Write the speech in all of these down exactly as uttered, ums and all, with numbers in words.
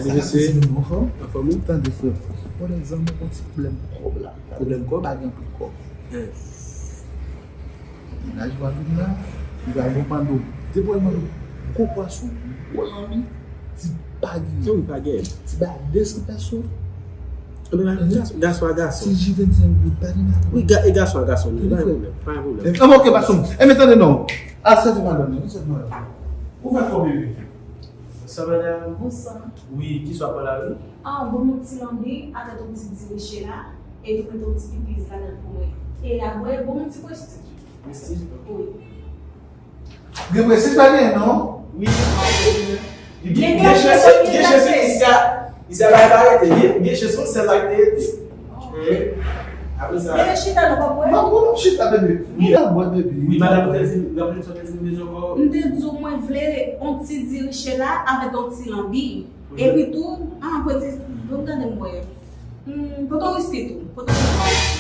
Mesye, anfòm? Anfòm, wi. Tande, frè. Pran egzanp, mwen gon ti pwoblèm kòb la. Pwoblèm kòb? Pa gen anpil kòb. Mennaj mwen vin la, li va mande w, depi w mande w, gwo pwason, gwo lanbi, ti bagay. Ti bagay. Ti bagay de san peso. Gason a gason. Ti ji vennsenk goud, pa gen bagay. Wi, e gason a gason, li pa gen pwoblèm, pa gen pwoblèm. Anben, oke, pason. Enben, tande non. Al sèvi madanm nan, sèvi madanm nan. Ou fè kòb, bebe? Bonswa, madanm. Bonswa. Wi, ki swa pa la, wi? Ah, bon, yon ti lanbi, avèk yon ti diri chela, e li mete yon ti pikliz ladan l pou mwen. E a bwè, bon, yon ti prestij. Prestij? Wi. Gen prestij pa gen, non? Wi. Gen chans, gen chans, isi a, isi a pa rete. Gen chans, se la ki te rete. Apre sa. Bebe, chita, nou pa bwè? M ap bwè, m ap chita, bebe. Wi. M ap bwè, bebe. Wi, madanm, ou te di, raple m sa w te di m deja ankò. M te di w mwen vle yon ti diri chela avèk yon ti lanbi. Epi tou, ah, pote, bon, gade m wè. Hmm, pote yon wiski tou. Pote yon wiski.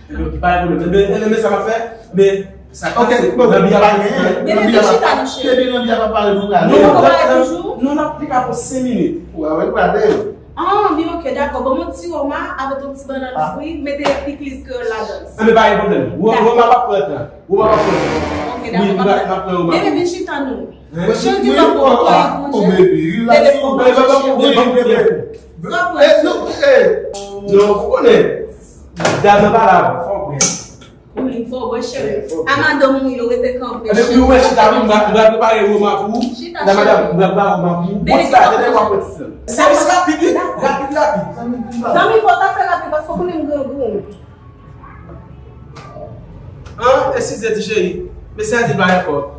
Ebyen, ok, pa gen pwoblèm. Ebyen, ebyen, men sa m ap fè. Men, sa k pase, lanbi a pa gen. Bebe, chita, non, cheri. Epi lanbi a pa pale, nou prale. Non, non, non, non, li ka pou senk minit. Ou wè, ou prale. Ah, byen, ok, dakò. Bon, yon ti woma avèk yon ti bannann fri, mete pikliz kreyòl ladan l. Enben, pa gen pwoblèm. Woma p ap pran tan. Woma p ap pran tan. Ok, dakò, pa gen pwoblèm. Bebe, vin chita non. Cheri, di sa pou mwen, oh, baby, relax. Bebe, fò w pran cheri. Fò w pran. Eh, non, eh. Non, ou konnen. Dam nan pa la, fò w pran. Wi, fò w pran, cheri. A madanm ou yo rete kanpe. Ebyen, wi, ou wè, chita, m va, m va prepare woma pou ou. Chita, cheri. Madanm, m va prepare woma pou ou. Bebe, bon, chita, tande, w ap pran ti tan. Sèvis rapid, wi. Rapid, rapid. Zanmi, fò w ta fè rapid, paske w konnen m grangou. An, eskize, ti cheri. Mesye a di l pa gen kòb.